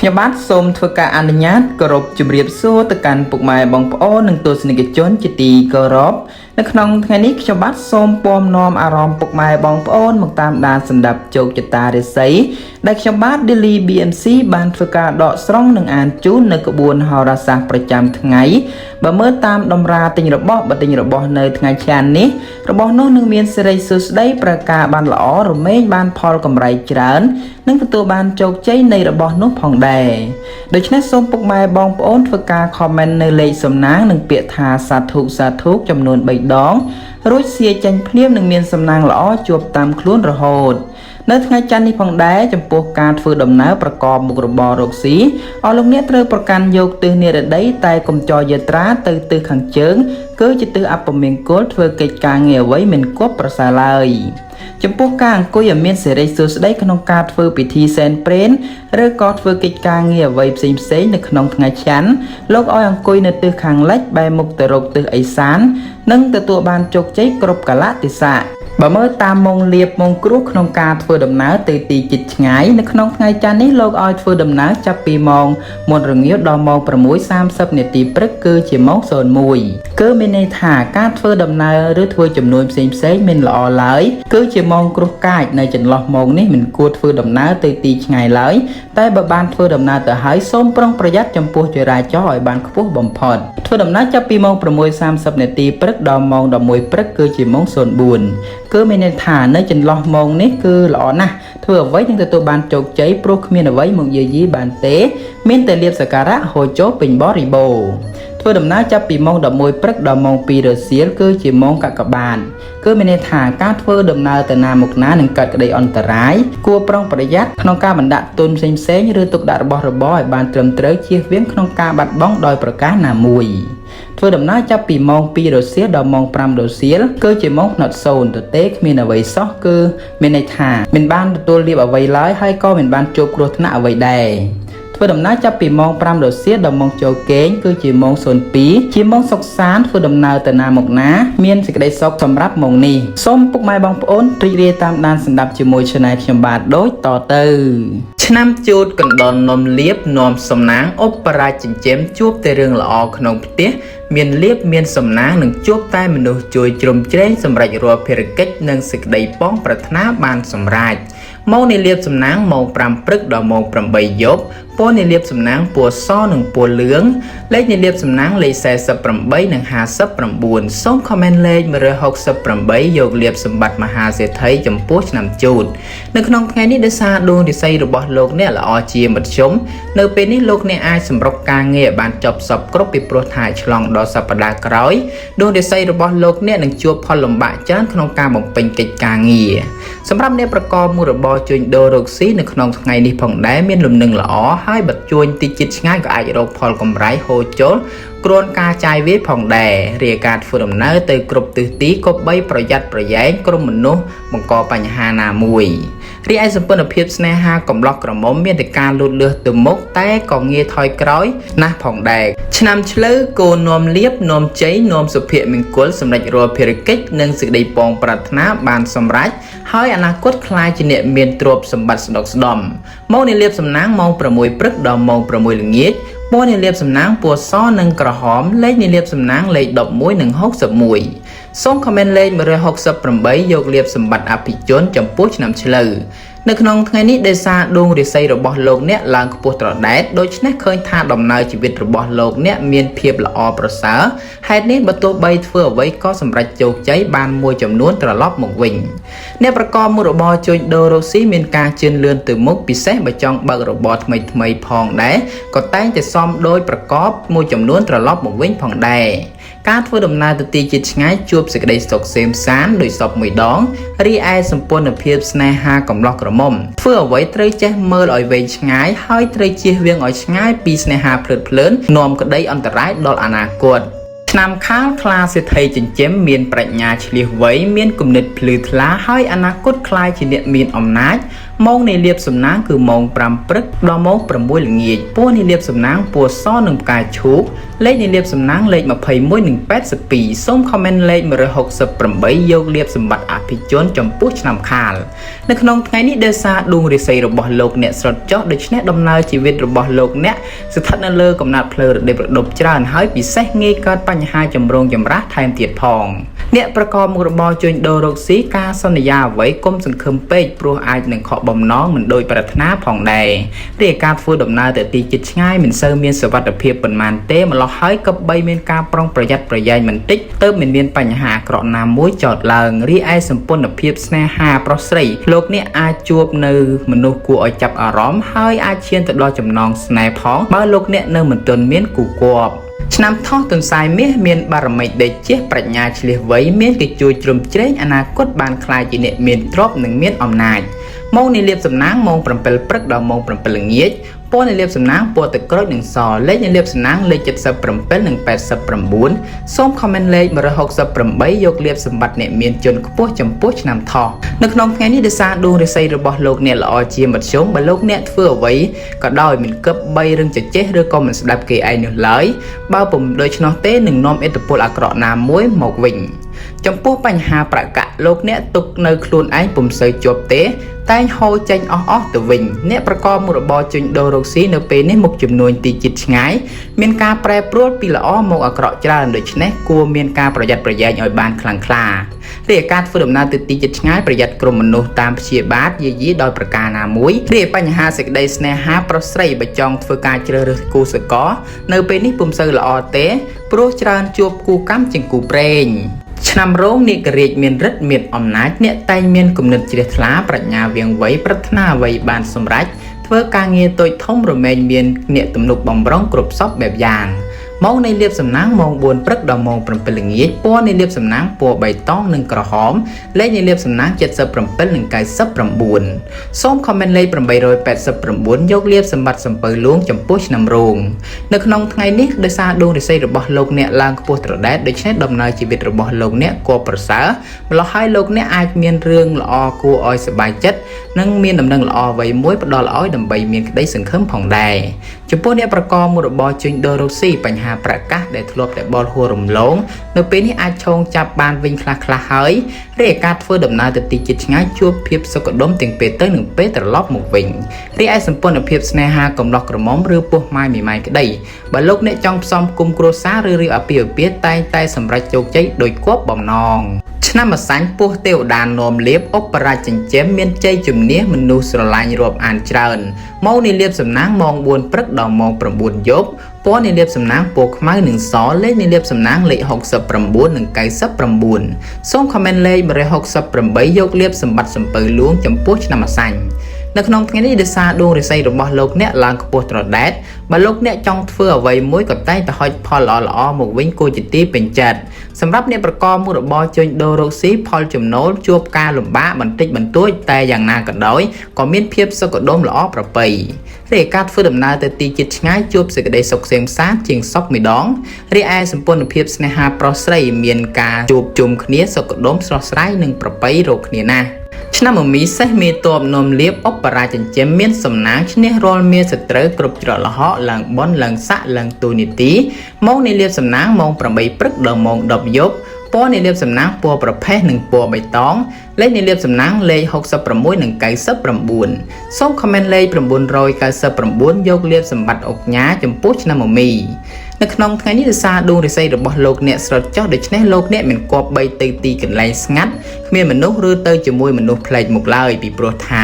ខ្ញុំបាទសូមធ្វើការអនុញ្ញាតគោរពជម្រាបសួរទៅកាន់ពុកម៉ែបងប្អូននិងទស្សនិកជនជាទីគោរពនៅក្នុងថ្ងៃនេះខ្ញុំបាទសូមពំនាំអារម្មណ៍ពុកម៉ែបងប្អូនមកតាមដានសម្ដាប់ជោគជតារាសីដែលខ្ញុំបាទ Daily BMC បានធ្វើការដកស្រង់និងអានជូននៅក្បួនហោរាសាស្ត្រប្រចាំថ្ងៃបើមើលតាមតម្រាទិញរបស់បើទិញរបស់នៅថ្ងៃច័ន្ទនេះរបស់នោះនឹងមានសិរីសួស្តីប្រការបានល្អរមែងបានផលកម្រៃច្រើននិងទទួលបានជោគជ័យនៃរបស់នោះផងដែរដូច្នេះសូមពុកម៉ែបងប្អូនធ្វើការ comment នៅលេខសំណាងនិងពាក្យថាសាធុសាធុចំនួន3ដងរួចសៀចេញភ្លាមនឹងមានសំណាងល្អជួបតាមខ្លួនរហូតនៅថ្ងៃច័ន្ទនេះផងដែរចំពោះការធ្វើដំណើរប្រកបមុខរបររកស៊ីអស់លោកអ្នកត្រូវប្រកាន់យកទិសនិរតីតែកុំចរយាត្រាទៅទិសខាងជើងគឺជាទិសអពមង្គលធ្វើកិច្ចការងារអ្វីមិនគួរប្រសើរឡើយចំពោះការអង្គុយឲ្យមានសេរីសួស្តីក្នុងការធ្វើពិធីសែនព្រេនឬក៏ធ្វើកិច្ចការងារអ្វីផ្សេងៗនៅក្នុងថ្ងៃច័ន្ទលោកឲ្យអង្គុយនៅទិសខាងលិចបែរមុខទៅរកទិសឦសាននិងទទួលបានជោគជ័យគ្រប់កាលៈទេសៈបើមើលតាមម៉ោងលៀបម៉ោងគ្រោះក្នុងការធ្វើដំណើរទៅទីជិតឆ្ងាយនៅក្នុងថ្ងៃច័ន្ទនេះលោកឲ្យធ្វើដំណើរចាប់ពីម៉ោងមុនរងាវដល់ម៉ោង6:30នាទីព្រឹកគឺជាម៉ោង01គឺមានន័យថាការធ្វើដំណើរឬធ្វើចំនួនផ្សេងៗមិនល្អឡើយគឺជាម៉ោងគ្រោះកាចនៅចន្លោះម៉ោងនេះមិនគួរធ្វើដំណើរទៅទីឆ្ងាយឡើយតែបើបានធ្វើដំណើរទៅហើយសូមប្រុងប្រយ័ត្នចំពោះចរាចរណ៍ឲ្យបានខ្ពស់បំផុតធ្វើដំណើរចាប់ពីម៉ោង6:30នាទីព្រឹកដល់ម៉ោង11ព្រឹកគឺជាម៉ោង04គឺមានន័យថានៅចន្លោះម៉ោងនេះគឺល្អណាស់ធ្វើអ្វីនឹងទទួលបានជោគជ័យព្រោះគ្មានអ្វីមកយាយីបានទេមានតែលៀបសក្ការៈហូរចូលពេញបរិបូរណ៍ធ្វើដំណើរចាប់ពីម៉ោង11ព្រឹកដល់ម៉ោង2រសៀលគឺជាម៉ោងកកបាទគឺមានន័យថាការធ្វើដំណើរទៅណាមកណានឹងកើតក្តីអន្តរាយគួរប្រុងប្រយ័ត្នក្នុងការបណ្ដាក់ទុនផ្សេងៗឬទុកដាក់របស់របរឲ្យបានត្រឹមត្រូវជៀសវាងក្នុងការបាត់បង់ដោយប្រការណាមួយធ្វើដំណើរចាប់ពីម៉ោង2រសៀលដល់ម៉ោង5រសៀលគឺជាម៉ោងផ្នត់0ទទេគ្មានអ្វីសោះគឺមានន័យថាមិនបានទទួលលាភអ្វីឡើយហើយក៏មិនបានជួបគ្រោះថ្នាក់អ្វីដែរធ្វើដំណើរចាប់ពីម៉ោង5រសៀលដល់ម៉ោងចូលគេងគឺជាម៉ោង02ជាម៉ោងសុខសាន្តធ្វើដំណើរទៅណាមកណាមានសេចក្តីសុខសម្រាប់ម៉ោងនេះសូមពុកម៉ែបងប្អូនរីករាយតាមដានស្ដាប់ជាមួយ Channel ខ្ញុំបាទដូចតទៅឆ្នាំជូតកណ្ដុរនំលៀបនាំសំណាងឧបរាជចិញ្ចឹមជួបតែរឿងល្អក្នុងផ្ទះមានលៀបមានសំណាងនឹងជួបតែមនុស្សជួយជ្រោមជ្រែងសម្រេចរាល់ភារកិច្ចនិងសេចក្តីប៉ងប្រាថ្នាបានសម្រេចម៉ោងនៃលៀបសំណាងម៉ោង5ព្រឹកដល់ម៉ោង8យប់ពណ៌នៃលៀបសំណាងពណ៌សនិងពណ៌លឿងលេខនៃលៀបសំណាងលេខ48និង59សូម comment លេខ168យកលៀបសម្បត្តិមហាសេដ្ឋីចំពោះឆ្នាំជូតនៅក្នុងថ្ងៃនេះដោយសារដួងរាសីរបស់លោកអ្នកល្អជាមធ្យមនៅពេលនេះលោកអ្នកអាចសម្រុកការងារឲ្យបានចប់សពគ្រប់ពីព្រោះថាឆ្លងដល់សប្តាហ៍ក្រោយដួងរាសីរបស់លោកអ្នកនឹងជួបផលលំបាកច្រើនក្នុងការបំពេញកិច្ចការងារសម្រាប់អ្នកប្រកបមុខរបរជួញដូររកស៊ីនៅក្នុងថ្ងៃនេះផងដែរមានលំនឹងល្អហើយបើជួញទីជិតឆ្ងាយក៏អាចរកផលកម្រៃហូរចូលគ្រាន់ការចាយវាយផងដែររាយការធ្វើដំណើរទៅគ្រប់ទិសទីគប្បីប្រយ័ត្នប្រយែងក្រុមមនុស្សបង្កបញ្ហាណាមួយរីឯសម្ព័ន្ធភាពស្នេហាកំឡោះក្រមុំមានតែការលូតលាស់ទៅមុខតែក៏ងាយថយក្រោយណាស់ផងដែរឆ្នាំឆ្លូវគោនាំលៀបនាំជ័យនាំសុភមង្គលសម្រេចរាល់ភារកិច្ចនិងសេចក្តីប៉ងប្រាថ្នាបានសម្រេចហើយអនាគតក្លាយជាអ្នកមានទ្រព្យសម្បត្តិស្ដុកស្ដំម៉ោងនៃលៀបសំណាងម៉ោង6ព្រឹកដល់ម៉ោង6ល្ងាចពណ៌នៃលៀបសំណាងពណ៌សនិងក្រហមលេខនៃលៀបសំណាងលេខ11និង61សូម comment លេខ168យកលៀបសម្បត្តិអភិជនចំពោះឆ្នាំឆ្លូវនៅក្នុងថ្ងៃនេះដោយសារដួងរាសីរបស់លោកអ្នកឡើងខ្ពស់ត្រដែតដូច្នេះឃើញថាដំណើរជីវិតរបស់លោកអ្នកមានភាពល្អប្រសើរហេតុនេះបើទោះបីធ្វើអ្វីក៏សម្រេចជោគជ័យបានមួយចំនួនត្រឡប់មកវិញអ្នកប្រកបមុខរបរជួញដូររកស៊ីមានការជឿនលឿនទៅមុខពិសេសបើចង់បើករបរថ្មីៗផងដែរក៏តែងតែសមដោយប្រកបមួយចំនួនត្រឡប់មកវិញផងដែរការធ្វើដំណើរទៅទីជិតឆ្ងាយជួបសេចក្តីសុខសេមសានដោយសពមួយដងរីឯសម្ព័ន្ធភាពស្នេហាកំឡោះក្រមុំធ្វើអ្វីត្រូវចេះមើលឲ្យវែងឆ្ងាយហើយត្រូវជៀសវាងឲ្យឆ្ងាយពីស្នេហាភ្លើតភ្លើននាំក្តីអន្តរាយដល់អនាគតឆ្នាំខាលខ្លាសេដ្ឋីចិញ្ចឹមមានប្រាជ្ញាឆ្លៀសវៃមានគំនិតភ្លឺថ្លាហើយអនាគតក្លាយជាអ្នកមានអំណាច ម៉ោងនៃលាភសំណាងគឺម៉ោង5ព្រឹកដល់ម៉ោង6ល្ងាចពណ៌នៃលាភសំណាងពណ៌សនិងផ្កាឈូកលេខនៃលាភសំណាងលេខ21និង82សូម comment លេខ168យកលាភសម្បត្តិអភិជនចំពោះឆ្នាំខាលនៅក្នុងថ្ងៃនេះដោយសារដួងរាសីរបស់លោកអ្នកស្រុតចុះដូច្នេះដំណើរជីវិតរបស់លោកអ្នកស្ថិតនៅលើកំណាត់ផ្លូវរដិបរដប់ច្រើនហើយពិសេសងាយកើតបញ្ហាចម្រូងចម្រាសថែមទៀតផងអ្នកប្រកបមុខរបរជួញដូររកស៊ីការសន្យាអ្វីកុំសង្ឃឹមពេកព្រោះអាចនឹងខកបំណងមិនដូចប្រាថ្នាផងដែររីឯការធ្វើដំណើរទៅទីជិតឆ្ងាយមិនសូវមានសុវត្ថិភាពប៉ុន្មានទេម្ល៉េះហើយក៏បីមានការប្រុងប្រយ័ត្នប្រយែងបន្តិចទើបមិនមានបញ្ហាអាក្រក់ណាមួយចោតឡើងរីឯសម្ព័ន្ធភាពស្នេហាប្រុសស្រីលោកអ្នកអាចជួបនៅមនុស្សគួរឲ្យចាប់អារម្មណ៍ហើយអាចឈានទៅដល់ចំណងស្នេហ៍ផងបើលោកអ្នកនៅមិនទាន់មានគូគប់ឆ្នាំថោះទន្សាយមាសមានបារមីដេកជះប្រាជ្ញាឆ្លៀសវៃមានគេជួយជ្រោមជ្រែងអនាគតបានក្លាយជាអ្នកមានទ្រព្យនិងមានអំណាចម៉ោងនៃលាភសំណាងម៉ោង7ព្រឹកដល់ម៉ោង7ល្ងាចពណ៌នៃលាភសំណាងពណ៌ទឹកក្រូចនិងសលេខនៃលាភសំណាងលេខ77និង89សូម comment លេខ168យកលាភសម្បត្តិអ្នកមានជនខ្ពស់ចំពោះឆ្នាំថោះនៅក្នុងថ្ងៃនេះដោយសារដួងរាសីរបស់លោកអ្នកល្អជាមធ្យមបើលោកអ្នកធ្វើអ្វីក៏ដោយមិនគប្បីរឹងចចេះឬក៏មិនស្ដាប់គេឯងនោះឡើយបើពុំដូច្នោះទេនឹងនាំឥទ្ធិពលអាក្រក់ណាមួយមកវិញចំពោះបញ្ហាប្រកាសលោកអ្នកទុកនៅខ្លួនឯងពុំសូវជាប់ទេតែងហូរចេញអស់ទៅវិញអ្នកប្រកបមុខរបរជួញដូររកស៊ីនៅពេលនេះមុខចំនួនទីជិតឆ្ងាយមានការប្រែប្រួលពីល្អមកអាក្រក់ច្រើនដូច្នេះគួរមានការប្រយ័ត្នប្រយែងឲ្យបានខ្លាំងក្លារីឯការធ្វើដំណើរទៅទីជិតឆ្ងាយប្រយ័ត្នក្រុមមនុស្សតាមព្យាបាទយាយីដោយប្រការណាមួយរីឯបញ្ហាសេចក្តីស្នេហាប្រុសស្រីបើចង់ធ្វើការជ្រើសរើសគូស្រករនៅពេលនេះពុំសូវល្អទេព្រោះច្រើនជួបគូកម្មជាងគូព្រេងឆ្នាំរោងនាគរាជមានរិទ្ធមានអំណាចអ្នកតែងមានគំនិតជ្រះថ្លាប្រាជ្ញាវាងវៃប្រាថ្នាអ្វីបានសម្រេចធ្វើការងារតូចធំរមែងមានអ្នកទំនុកបំរុងគ្រប់សពបែបយ៉ាងម៉ោងនៃលាភសំណាងម៉ោង4ព្រឹកដល់ម៉ោង7ល្ងាចពណ៌នៃលាភសំណាងពណ៌បៃតងនិងក្រហមលេខនៃលាភសំណាង77និង99សូម comment លេខ889យកលាភសម្បត្តិសំពៅលួងចំពោះឆ្នាំរោងនៅក្នុងថ្ងៃនេះដោយសារដួងរាសីរបស់លោកអ្នកឡើងខ្ពស់ត្រដែតដូច្នេះដំណើរជីវិតរបស់លោកអ្នកគួរប្រសើរម្ល៉េះហើយលោកអ្នកអាចមានរឿងល្អគួរឲ្យសប្បាយចិត្តនិងមានដំណឹងល្អអ្វីមួយផ្ដល់ឲ្យដើម្បីមានក្តីសង្ឃឹមផងដែរចំពោះអ្នកប្រកបមុខរបរជួញដូររកស៊ីបញ្ហាប្រកាសដែលធ្លាប់តែបលហួររំលងនៅពេលនេះអាចឆោងចាប់បានវិញខ្លះៗហើយរីឯការធ្វើដំណើរទៅទីជិតឆ្ងាយជួបភាពសុខដុមទាំងពេលទៅនិងពេលត្រឡប់មកវិញរីឯសម្ព័ន្ធភាពស្នេហាកំឡោះក្រមុំឬពោះម៉ាយមីម៉ាយក្តីបើលោកអ្នកចង់ផ្សំគុំគ្រួសារឬរៀបអាពាហ៍ពិពាហ៍តែងតែសម្រេចជោគជ័យដោយគប់បំណងឆ្នាំម្សាញ់ពោះទេវតានាំលៀបឧបរាជចិញ្ចឹមមានជ័យជំនះមនុស្សស្រឡាញ់រាប់អានច្រើនម៉ោងនៃលាភសំណាងម៉ោង4ព្រឹកដល់ម៉ោង9យប់ពណ៌នៃលាភសំណាងពណ៌ខ្មៅនិងសលេខនៃលាភសំណាងលេខ69និង99សូម comment លេខ168យកលាភសម្បត្តិសំពៅលួងចំពោះឆ្នាំម្សាញ់នៅក្នុងថ្ងៃនេះដោយសារដួងរាសីរបស់លោកអ្នកឡើងខ្ពស់ត្រដែតបើលោកអ្នកចង់ធ្វើអ្វីមួយក៏តែងតែហុចផលល្អៗមកវិញគួរជាទីពេញចិត្តសម្រាប់អ្នកប្រកបមុខរបរជួញដូររកស៊ីផលចំណូលជួបការលំបាកបន្តិចបន្តួចតែយ៉ាងណាក៏ដោយក៏មានភាពសុខដុមល្អប្រពៃរីឯការធ្វើដំណើរទៅទីជិតឆ្ងាយជួបសេចក្តីសុខក្សេមក្សាន្តជាងសុខម្ដងរីឯសម្ព័ន្ធភាពស្នេហាប្រុសស្រីមានការជួបជុំគ្នាសុខដុមស្រស់ស្រាយនិងប្រពៃរកគ្នាណាស់ឆ្នាំមមីសេះមេតបនំលៀបឧបរាជចិញ្ចឹមមានសំណាងឈ្នះរាល់មានសត្រូវគ្រប់ច្រកល្ហកឡើងបនឡើងស័កឡើងទូនីតិម៉ោងនៃលៀបសំណាងម៉ោង8ព្រឹកដល់ម៉ោង10យប់ពណ៌នៃលាភសំណាងពណ៌ប្រផេះនិងពណ៌បៃតងលេខនៃលាភសំណាងលេខ66និង99សូម comment លេខ999យកលាភសម្បត្តិអុកញ៉ាចំពោះឆ្នាំមមីនៅក្នុងថ្ងៃនេះដោយសារដួងរាសីរបស់លោកអ្នកស្រុតចុះដូច្នេះលោកអ្នកមិនគប្បីទៅទីកន្លែងស្ងាត់គ្មានមនុស្សឬទៅជាមួយមនុស្សប្លែកមុខឡើយពីព្រោះថា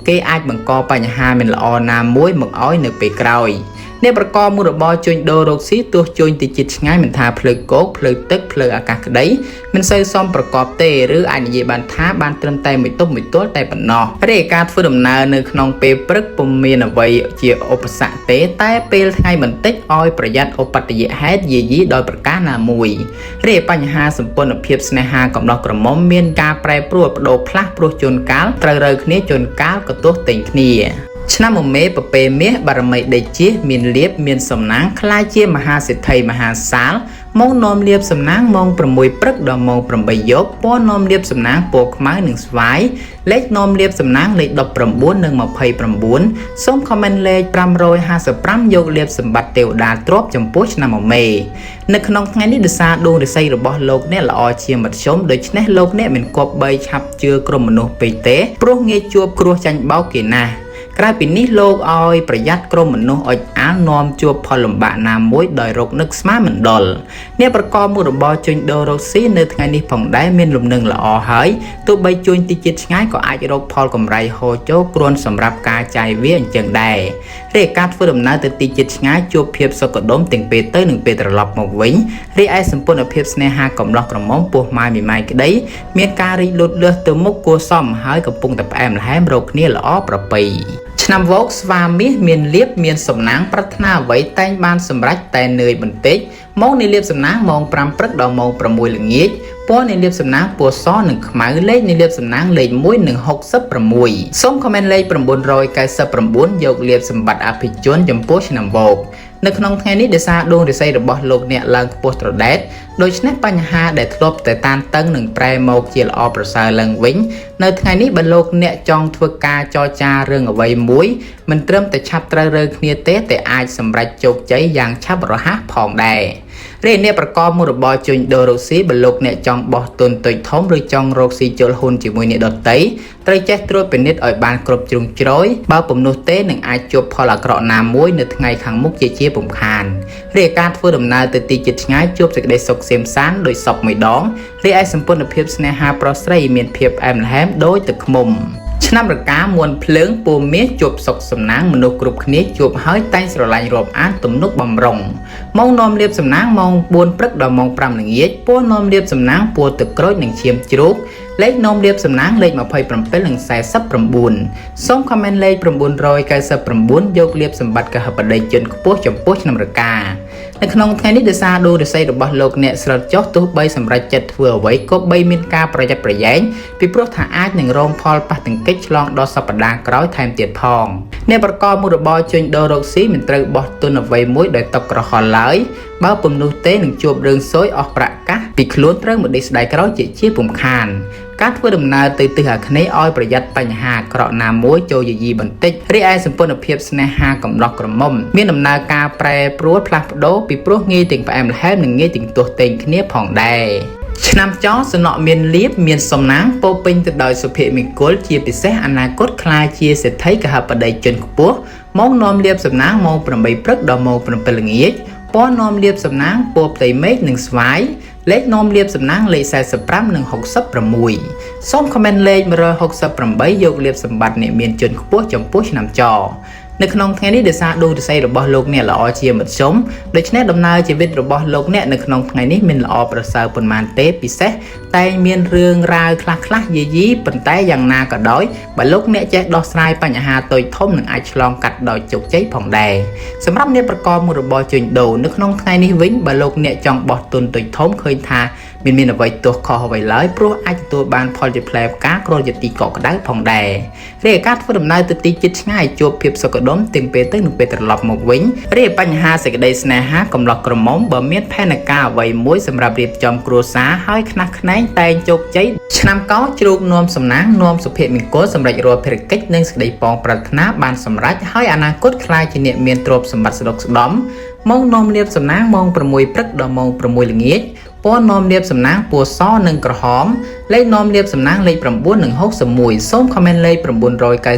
គេអាចបង្កបញ្ហាមិនល្អណាមួយមកឲ្យនៅពេលក្រោយអ្នកប្រកបមុខរបរជួញដូររកស៊ីទោះជួញទីជិតឆ្ងាយមិនថាផ្លូវគោកផ្លូវទឹកផ្លូវអាកាសក្តីមិនសូវសមប្រកបទេឬអាចនិយាយបានថាបានត្រឹមតែមួយទប់មួយទល់តែប៉ុណ្ណោះរីឯការធ្វើដំណើរនៅក្នុងពេលព្រឹកពុំមានអ្វីជាឧបសគ្គទេតែពេលថ្ងៃបន្តិចឲ្យប្រយ័ត្នឧបទ្ទយហេតុយាយីដោយប្រការណាមួយរីឯបញ្ហាសម្ព័ន្ធភាពស្នេហាកំឡោះក្រមុំមានការប្រែប្រួលបដូរផ្លាស់ព្រោះជួនកាលត្រូវរើគ្នាជួនកាលក៏ទោះទែងគ្នាឆ្នាំមមេពពេមាសបារមីដេកជះមានលៀបមានសំណាងក្លាយជាមហាសេដ្ឋីមហាសាល ម៉ោងនាំលាភសំណាងម៉ោង6ព្រឹកដល់ម៉ោង8យប់ពណ៌នាំលាភសំណាងពណ៌ខ្មៅនិងស្វាយលេខនាំលាភសំណាងលេខ19និង29សូម comment លេខ555យកលាភសម្បត្តិទេវតាទ្រព្យចំពោះឆ្នាំមមេនៅក្នុងថ្ងៃនេះដោយសារដួងរាសីរបស់លោកអ្នកល្អជាមធ្យមដូច្នេះលោកអ្នកមិនគប្បីឆាប់ជឿក្រុមមនុស្សពេកទេព្រោះងាយជួបគ្រោះចាញ់បោកគេណាស់ក្រៅពីនេះលោកឲ្យប្រយ័ត្នក្រុមមនុស្សអុចអាលនាំជួបផលលំបាកណាមួយដោយរកនឹកស្មានមិនដល់អ្នកប្រកបមុខរបរជួញដូររកស៊ីនៅថ្ងៃនេះផងដែរមានលំនឹងល្អហើយទោះបីជួញទីជាតិឆ្ងាយក៏អាចរកផលកម្រៃហូរចូលគ្រាន់សម្រាប់ការចាយវាអញ្ចឹងដែររីឯការធ្វើដំណើរទៅទីជាតិឆ្ងាយជួបភាពសុខដុមទាំងពេលទៅនិងពេលត្រឡប់មកវិញរីឯសម្ព័ន្ធភាពស្នេហាកំឡោះក្រមុំពោះម៉ាយមីម៉ាយក្តីមានការរីកលូតលាស់ទៅមុខគួរសមហើយកំពុងតែផ្អែមល្ហែមរកគ្នាល្អប្រពៃឆ្នាំវោកស្វាមាសមានលៀបមានសំណាងប្រាថ្នាអ្វីតែងបានសម្រេចតែនឿយបន្តិចម៉ោងនៃលៀបសំណាងម៉ោង5ព្រឹកដល់ម៉ោង6ល្ងាចពណ៌នៃលៀបសំណាងពណ៌សនិងខ្មៅលេខនៃលៀបសំណាងលេខ1និង66សូម comment លេខ999យកលៀបសម្បត្តិអភិជនចំពោះឆ្នាំវោកនៅក្នុងថ្ងៃនេះដោយសារដួងរាសីរបស់លោកអ្នកឡើងខ្ពស់ត្រដែតដូច្នេះបញ្ហាដែលធ្លាប់តែតានតឹងនឹងប្រែមកជាល្អប្រសើរឡើងវិញនៅថ្ងៃនេះបើលោកអ្នកចង់ធ្វើការចរចារឿងអ្វីមួយមិនត្រឹមតែឆាប់ត្រូវរើគ្នាទេតែអាចសម្រេចជោគជ័យយ៉ាងឆាប់រហ័សផងដែររីឯអ្នកប្រកបមុខរបរជួញដូររកស៊ីបើលោកអ្នកចង់បោះទុនតូចធំឬចង់រកស៊ីជលហ៊ុនជាមួយអ្នកដទៃត្រូវចេះត្រួតពិនិត្យឲ្យបានគ្រប់ជ្រុងជ្រោយបើពុំនោះទេនឹងអាចជួបផលអាក្រក់ណាមួយនៅថ្ងៃខាងមុខជាពុំខានរីឯការធ្វើដំណើរទៅទីជិតឆ្ងាយជួបសេចក្តីសុខក្សេមក្សាន្តដោយសពមួយដងរីឯសម្ព័ន្ធភាពស្នេហាប្រុសស្រីមានភាពផ្អែមល្ហែមដោយទឹកឃ្មុំឆ្នាំរកាមួនភ្លើងពូមាសជួបសុខសំណាងមនុស្សគ្រប់គ្នាជួបហើយតែងស្រឡាញ់រាប់អានទំនុកបំរុងម៉ោងនាំលាភសំណាងម៉ោង4ព្រឹកដល់ម៉ោង5ល្ងាចពណ៌នាំលាភសំណាងពណ៌ទឹកក្រូចនិងឈាមជ្រូកលេខនាំលាភសំណាងលេខ27និង49សូម comment លេខ999យកលាភសម្បត្តិកហបតីជនខ្ពស់ចំពោះឆ្នាំរកានៅក្នុងថ្ងៃនេះដោយសារដួងរាសីរបស់លោកអ្នកស្រុតចុះទោះបីសម្រេចចិត្តធ្វើអ្វីក៏បីមានការប្រយ័ត្នប្រយែងពីព្រោះថាអាចនឹងរងផលប៉ះទង្គិចឆ្លងដល់សប្តាហ៍ក្រោយថែមទៀតផងអ្នកប្រកបមុខរបរជួញដូររកស៊ីមិនត្រូវបោះទុនអ្វីមួយដោយតក់ក្រហល់ឡើយបើពុំនោះទេនឹងជួបរឿងសួយអស់ប្រាក់កាសពីខ្លួនត្រូវមកដេកស្ដាយក្រោយជាពុំខានការធ្វើដំណើរទៅទិសអាគ្នេយ៍ឲ្យប្រយ័ត្នបញ្ហាអាក្រក់ណាមួយចូលយាយីបន្តិចរីឯសម្ព័ន្ធភាពស្នេហាកំឡោះក្រមុំមានដំណើរការប្រែប្រួលផ្លាស់ប្ដូរពីព្រោះងាយទាំងផ្អែមល្ហែមនិងងាយទាំងទាស់ទែងគ្នាផងដែរឆ្នាំចសំណក់មានលៀបមានសំណាងពោពេញទៅដោយសុភមង្គលជាពិសេសអនាគតក្លាយជាសេដ្ឋីកហបតីជនខ្ពស់ម៉ោងនាំលាភសំណាងម៉ោង8ព្រឹកដល់ម៉ោង7ល្ងាចពណ៌នាំលាភសំណាងពណ៌ផ្ទៃមេឃនិងស្វាយលេខនាំលាភសំណាងលេខ45និង66សូម comment លេខ168យកលាភសម្បត្តិអ្នកមានជនខ្ពស់ចំពោះឆ្នាំចនៅក្នុងថ្ងៃនេះដោយសារដួងរាសីរបស់លោកអ្នកល្អជាមធ្យមដូច្នេះដំណើរជីវិតរបស់លោកអ្នកនៅក្នុងថ្ងៃនេះមិនល្អប្រសើរប៉ុន្មានទេពិសេសតែមានរឿងរ៉ាវខ្លះៗយាយីប៉ុន្តែយ៉ាងណាក៏ដោយបើលោកអ្នកចេះដោះស្រាយបញ្ហាតូចធំនឹងអាចឆ្លងកាត់ដោយជោគជ័យផងដែរសម្រាប់អ្នកប្រកបមុខរបរជួញដូរនៅក្នុងថ្ងៃនេះវិញបើលោកអ្នកចង់បោះទុនតូចធំឃើញថាមានអ្វីទោះខុសអ្វីឡើយព្រោះអាចទទួលបានផលជាផ្លែផ្កាគ្រាន់ជាទីកក់ក្ដៅផងដែររីឯការធ្វើដំណើរទៅទីជិតឆ្ងាយជួបភាពសុខដុមទាំងពេលទៅនិងពេលត្រឡប់មកវិញរីឯបញ្ហាសេចក្តីស្នេហាកំឡោះក្រមុំបើមានផែនការអ្វីមួយសម្រាប់រៀបចំគ្រួសារហើយខ្នះខ្នែងតែងជោគជ័យឆ្នាំកោជ្រូកនាំសំណាងនាំសុភមង្គលសម្រេចរាល់ភារកិច្ចនិងសេចក្តីប៉ងប្រាថ្នាបានសម្រេចហើយអនាគតក្លាយជាអ្នកមានទ្រព្យសម្បត្តិស្ដុកស្ដំម៉ោងនាំលាភសំណាងម៉ោង6ព្រឹកដល់ម៉ោង6ល្ងាចពណ៌នាំលាភសំណាងពណ៌សនិងក្រហមលេខនាំលាភសំណាងលេខ9និង61សូម comment លេខ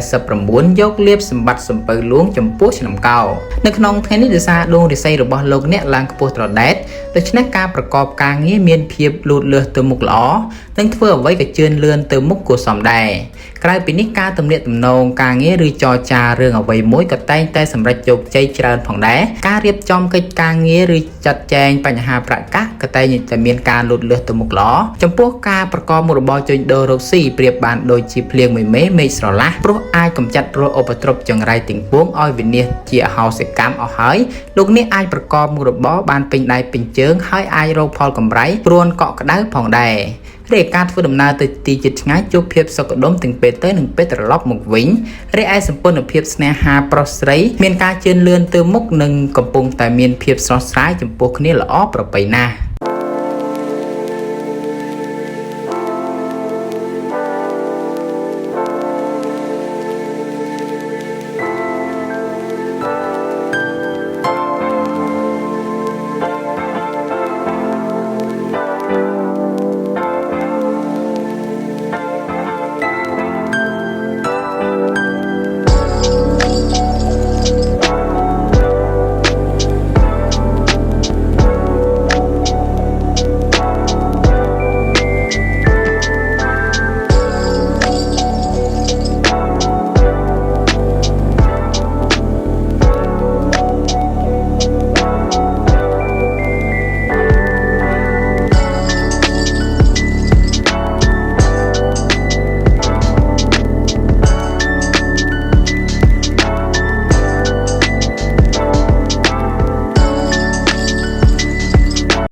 999យកលាភសម្បត្តិសំពៅលួងចំពោះឆ្នាំកោនៅក្នុងថ្ងៃនេះដោយសារដួងរាសីរបស់លោកអ្នកឡើងខ្ពស់ត្រដែតដូច្នេះការប្រកបការងារមានភាពលូតលាស់ទៅមុខល្អនិងធ្វើអ្វីក៏ជឿនលឿនទៅមុខគួរសមដែរក្រៅពីនេះការទំនាក់ទំនងការងារឬចរចារឿងអ្វីមួយក៏តែងតែសម្រេចជោគជ័យច្រើនផងដែរការរៀបចំកិច្ចការងារឬចាត់ចែងបញ្ហាប្រាក់កាសក៏តែងតែមានការលូតលាស់ទៅមុខល្អចំពោះការប្រកបមុខរបរជួញដូររកស៊ីប្រៀបបានដូចជាភ្លៀងមួយមេមេឃស្រឡះព្រោះអាចកម្ចាត់រាល់ឧបទ្រពចង្រៃទាំងពួងឲ្យវិនាសជាអហោសិកម្មអស់ហើយលោកនេះអាចប្រកបមុខរបរបានពេញដៃពេញជើងហើយអាចរកផលកម្រៃព្រួនកក់ក្ដៅផងដែររីឯការធ្វើដំណើរទៅទីជិតឆ្ងាយជួបភាពសុខដុមទាំងពេលទៅនិងពេលត្រឡប់មកវិញរីឯសម្ព័ន្ធភាពស្នេហាប្រុសស្រីមានការជឿនលឿនទៅមុខនិងកំពុងតែមានភាពស្រស់ស្រាយចំពោះគ្នាល្អប្រពៃណាស់។